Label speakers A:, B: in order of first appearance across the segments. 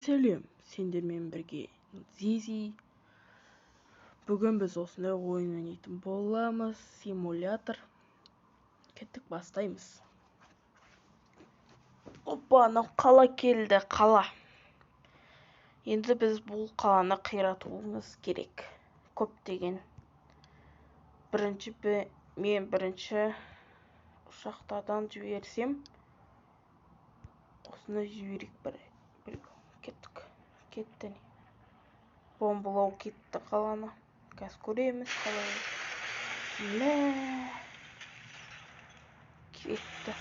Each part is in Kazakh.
A: Сәлем, сендермен бірге Зизи. Бүгін біз осындай ойын ойнайтын боламыз, симулятор. Кеттік, бастаймыз. Опа, анау қала келді, қала. Енді біз бұл қаланы қиратуымыз керек. Көптеген. Мен бірінші ұшақтардан жіберсем, осыны жіберейік бір. Кеттік. Кетті. Бомбалау кетті қаланы. Қазір көреміз қалай. Мә. Кетті.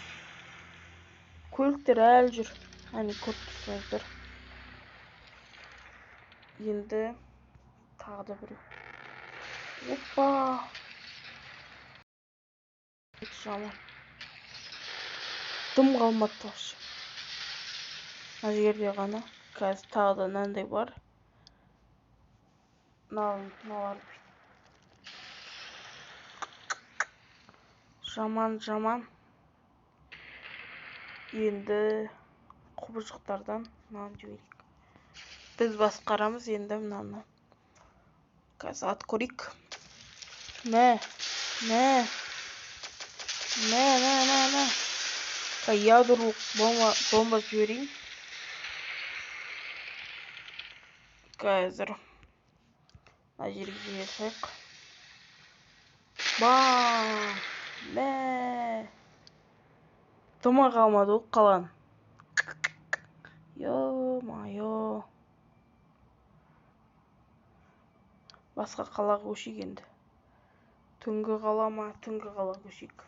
A: Көліктер әлі жүр. Әне көріп тұрсыздар. Енді тағы да біреу. Опа. Жаман. Дым қалмады вообще. Мына жерде ғана. Қазір тағы да мынандай бар. Мыналар. Жаман, жаман. Енді құбыжықтардан мынаны жіберейік. Біз басқарамыз енді мынаны. Қазір ат көрейік. Мә, мә. Мә, мә, мә, мә. Ядролық бомба жіберейін. Қазір мына жерге жібере салайық. Бам! Мә! Дымы қалмады ғой қаланың. Ё-моё! Басқа қалаға көшейік енді. Түнгі қала ма? Түнгі қалаға көшейік.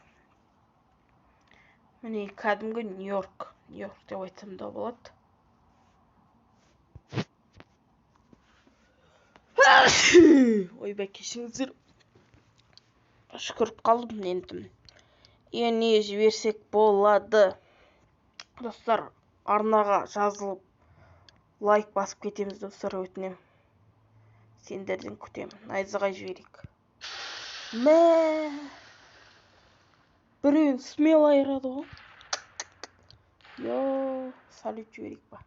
A: Міне кәдімгі Нью-Йорк. Нью-Йорк деп айтсам да болады. Ойбай, кешіріңіздер. Шүкіріп қалдым енді. Не жіберсек болады. Достар, арнаға жазылып, лайк басып кетеміз, достар, өтінемін. Сендерден күтемін. Найзағай жіберейік. Мә! Біреуін смело айырады ғой. Йо, салют жіберейік па.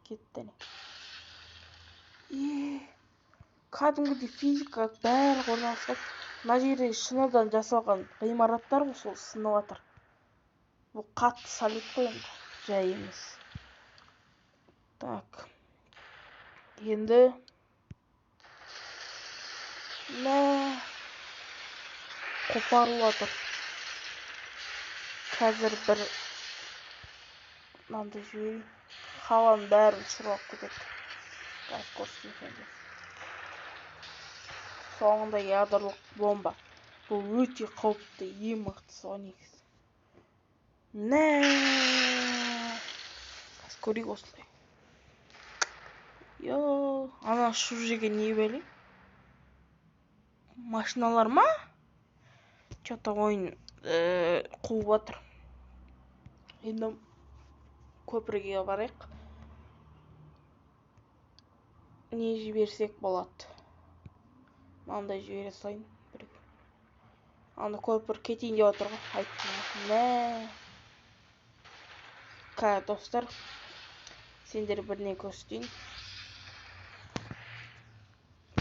A: Кетті әне. Кәдімгідей физика бәрі орналасқан. Мына жерде шыныдан жасалған ғимараттар ғой, сол сынып жатыр. Бұл қатты салют қой енді, жай емес. Так. Енді мә, қопарылып жатыр. Қазір бір мынандай жіберейін. Қаланың бәрін ұшырып алып кетеді. Қазір көрсетейін сендерге. Соңында ядролық бомба. Бұл өте қауіпті, ең мықтысы ғой негізі. Мә! Қазір көрейік осылай. Йо, ана ұшып жүрген не бәле? Машиналар ма? Чё-то ойын қуып жатыр. Енді көпірге барайық. Не жіберсек болады? Мынандай жібере салайын. Ана көпір кетейін деп отыр ғой, айттым. Мә! Ка, достар, сендер біріне көрсетейін.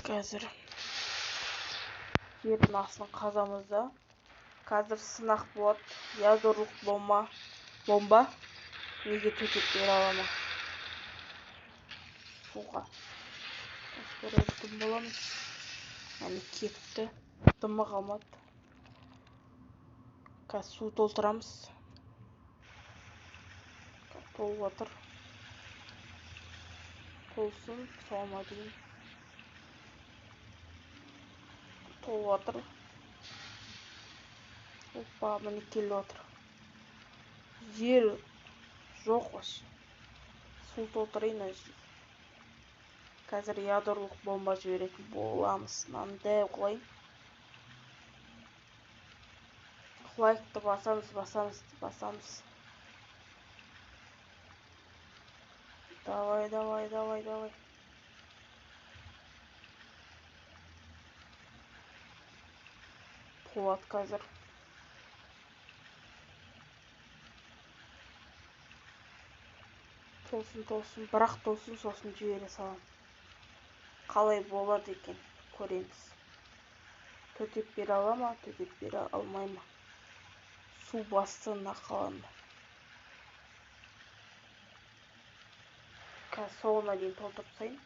A: Қазір жердің астын қазамыз да. Қазір сынақ болады. Ядролық бомба неге төтеп бере ала ма? Суға. Көретін боламыз. Әне кетті. Дымы қалмады. Қазір су толтырамыз. Толып жатыр. Толсын, соңына дейін. Толып жатыр. Опа, міне келіп жатыр. Жер жоқ вообще. Су толтырайын мына жерге. Қазір ядролық бомба жіберетін боламыз. Мынаны дәу қылайын. Лайкты басамыз, басамыз, басамыз. Давай, давай, давай, давай. Толады қазір. Толсын, толсын, бірақ толсын, сосын жібере саламын. Қалай болады екен, көреміз. Төтеп бере ала ма, төтеп бере алмай ма? Су басты мына қаланы. Қазір соңына дейін толтырып тастайын.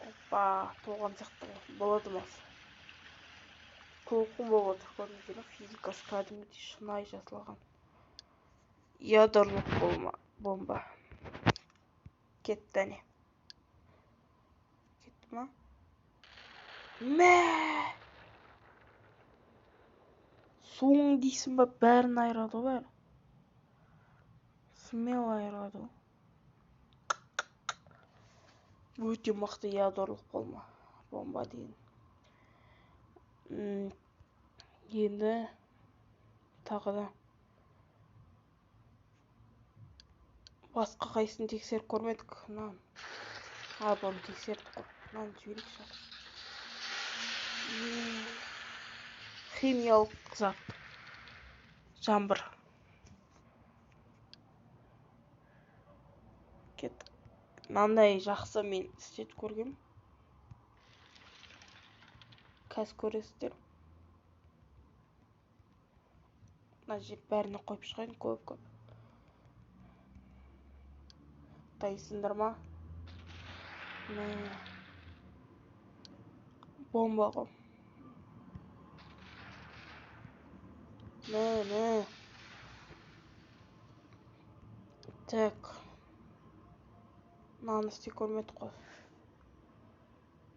A: Опа, толған сияқты ғой. Болады ма? Толқын болып отыр, көрдіңіздер ме? Физикасы кәдімгідей шынайы жасалған. Ядролық бомба. Кетті әне. Кетті ма? Мә! Суың дейсің ба, бәрін айырады ғой, бәрі. Смело айырады ғой. Өте мықты ядролық бомба деген. Енді тағы да басқа қайсысын тексеріп көрмедік. Мынаны. А, бұны тексердік қой. Мынаны жіберейікші. Химиялық зат. Жаңбыр. Кеттік. Мынандай жақсы мен істетіп көргем. Қазір көресіздер. Мына жер бәріне қойып шығайын, көп-көп. Дайынсыңдар ма? Мә. Бомба ғой. Мә, мә. Так. Мынаны істей көрмедік қой.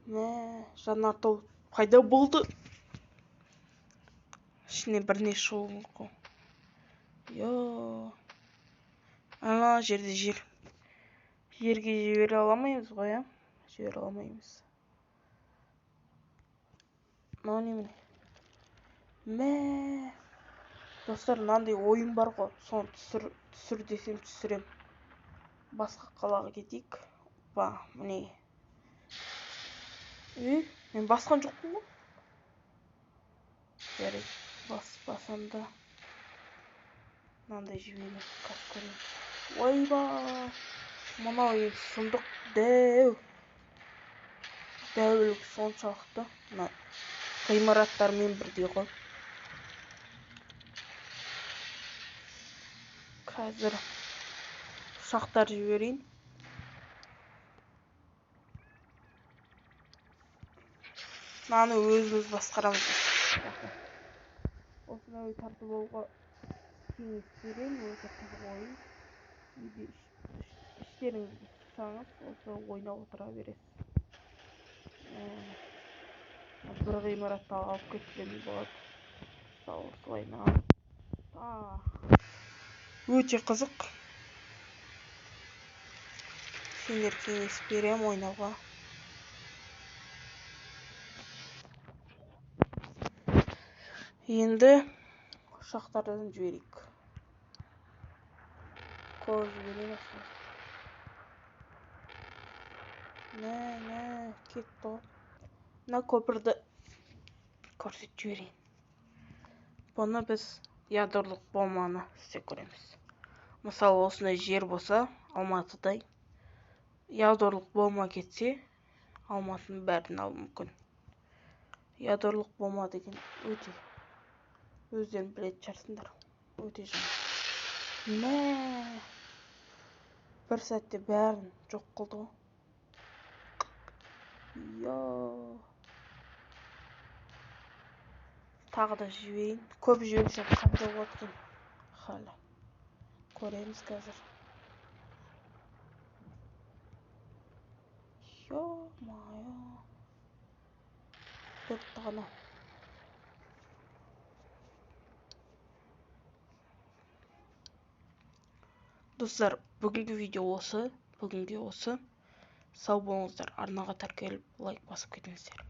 A: Мә, жанартау пайда болды. Ішіне бірнеше шығуы мүмкін. Йо. Ана жерде жер. Жерге жібере аламаймыз ғой, ә? Жібере алмаймыз. Мынау немене? Мә. Достар, мынандай ойын бар ғой. Соны түсір десем түсірем. Басқа қалаға кетейік. Опа, міне. Мен басқан жоқпын ғой. Жарайды, баспасам да мынандай жіберемін. Қазір көреміз. Ойбай! Мынау енді сұмдық дәу. Дәулік соншалықты. Мына ғимараттармен бірдей ғой. Қазір ұшақтар жіберейін. Мынаны өзіміз басқарамыз. Осындай тартып алуға кеңес беремін. Өте қызық ойын. Үйде іштеріңізді сусаңыз, осы ойнап отыра бересіз. Бір ғимаратты алып кетсем болады. Мысалы, осылай мына. Өте қызық. Сендер кеңес беремін ойнауға. Енді ұшақтардан жіберейік. Көп жіберейін осылай. Мә, мә, кетті ғой. Мына көпірді көрсетіп жіберейін. Бұны біз ядролық бомбаны істеп көреміз. Мысалы, осындай жер болса, Алматыдай ядролық бомба кетсе, Алматының бәрін алуы мүмкін. Ядролық бомба деген өте өздерің білетін шығарсыңдар. Өте жаман. Мә, бір сәтте бәрін жоқ қылды ғой. Йо. Тағы да жіберейін. Көп жіберсем қандай болады екен? Халі. Көреміз қазір. Ё-моё. Бітті ғана. Достар, бүгінгі видео осы. Бүгінгі осы. Сау болыңыздар. Арнаға тіркеліп, лайк басып кетіңіздер.